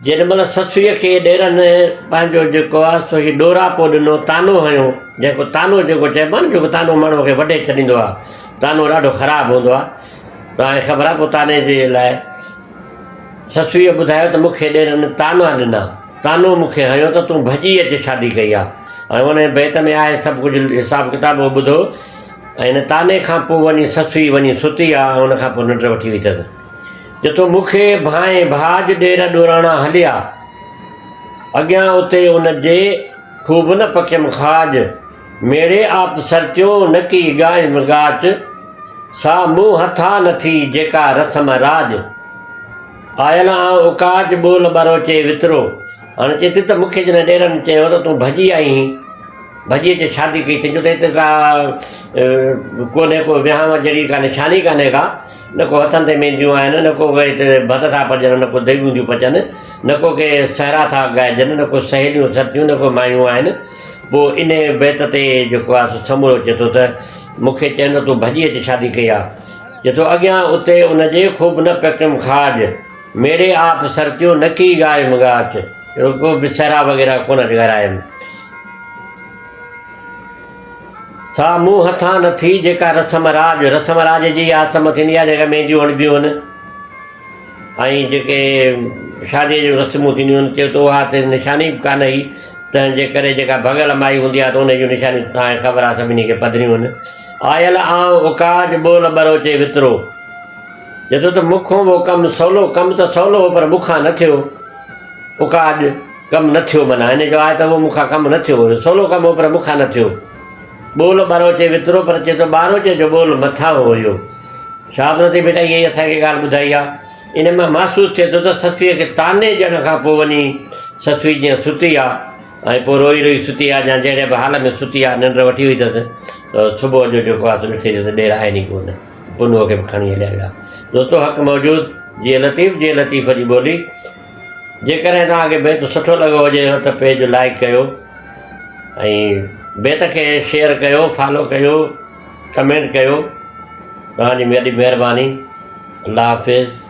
جيڏي مهل سسئيء کي ڏيرن پنهنجو جيڪو آهي سو هي ڏوراپو ڏنو، طعنو هنيو، جنهن کي طعنو جيڪو چئبو آهي نه جيڪو طعنو ماڻهوء کي وڍي ڇڏيندو آهي، طعنو ڏاڍو خراب هوندو آهي، توهان کي خبر آهي پوء طعني جي لاء سسئيء ٻڌايو ته مون کي ڏيرن طعنا ڏنا، طعنو مون کي هنيو ته تون ڀڄي اچي شادي ڪئي آهي ۽ ان بيت ۾ آهي سڀ ڪجهه حساب ڪتاب اهو ٻڌو ۽ ان طعني کان پوء وڃي سسئي وڃي ستي آهي ۽ ان کان پوء ننڊ وٺي وئي اٿس. جتو مون کي ڀانئين ڀاڄ ڏير ڏوراڻا هليا، اڳيان اتي ان جي خوب نه پڪيم کاڄ، ميڙي آپ سرتيون نڪي ڳايم ڳاچ، سا مون هٿان نه ٿي جيڪا رسم راڄ. آيل آن اڪاج ٻول ٻروچي وترو. هاڻي چئي ٿي ته مون کي جڏهن ڏيرن چيو ته تون ڀڄي آئي هين، ڀڄي اچي شادي ڪئي اٿئي، ڇو ته هتي ڪا ڪونهي ڪو وهانء جهڙي ڪا نشاني ڪانهي ڪا، نه ڪو هٿن تي مينديون آهن، نه ڪو هتي ڀت ٿا پڄن، نه ڪو ديڳون ٿيون پچن، نه ڪو ڪي سهرا ٿا ڳائجن، نه ڪو سهيليون سرتيون، نه ڪو مايون آهن. پوء انهيء بيت تي جيڪو آهي سو سمورو چئي ٿو ته مون کي چين ته تون ڀڄي اچي شادي ڪئي آهي. چئي ٿو اڳيان اتي ان جي خوب نه پڪيم کاڄ، ميڙي آپ سرتيون نڪي ڳايم ڳاچ، ڪو به سهرا وغيره ڪونه ڳارايم. سا مون هٿان نه ٿي جيڪا رسم راڄ، رسم راڄ جي اها رسم ٿيندي آهي جيڪا مينديون هڻبيون آهن ۽ جيڪي شاديء جون رسمون ٿينديون آهن، چئي ٿو اها ته نشاني به ڪانه هئي، تنهن جي ڪري جيڪا ڀڳل مائي هوندي آهي ته ان جون نشانيون توهان کي خبر آهي سڀني کي پڌريون آهن. آيل آئون اڪاج ٻول ٻروچي وترو. چئي ٿو ته مون کان اهو ڪم سولو، ڪم ته سولو هو پر مون کان نه ٿيو. اڪاڄ، ڪم نه ٿيو معنيٰ هن جو آهي ته اهو مون کان ڪم نه ٿيو هيو. سولو ڪم هو پر مون کان نه ٿيو. ٻول ٻروچي وترو پر چئي ٿو ٻاروچي جو ٻول مٿانهون هيو. شاهه عبداللطيف ڀٽائي اها ئي اسان کي ڳالهه ٻڌائي آهي. ان مان محسوس ٿئي ٿو ته سسئيء کي طعني ڏيڻ کان پوء وڃي سسئي جيئن ستي آ ۽ پوء روئي روئي ستي آ يا جهڙي به حال ۾ ستي آ ننڊ وٺي وئي اٿس ته صبح جو جيڪو آ سو ڏٺي ته ڏير آهن ئي ڪونه. پنهونء کي به کڻي هليا ويا. دوستو حق موجود جيئي لطيف جيئي لطيف جي ٻولي. جيڪڏهن توهان کي بيت سٺو لڳو هجي ته پيج لائيڪ ڪيو ۽ بيت کي شيئر ڪيو فالو ڪيو ڪمينٽ ڪيو توهان جي وڏي مهرباني الله حافظ.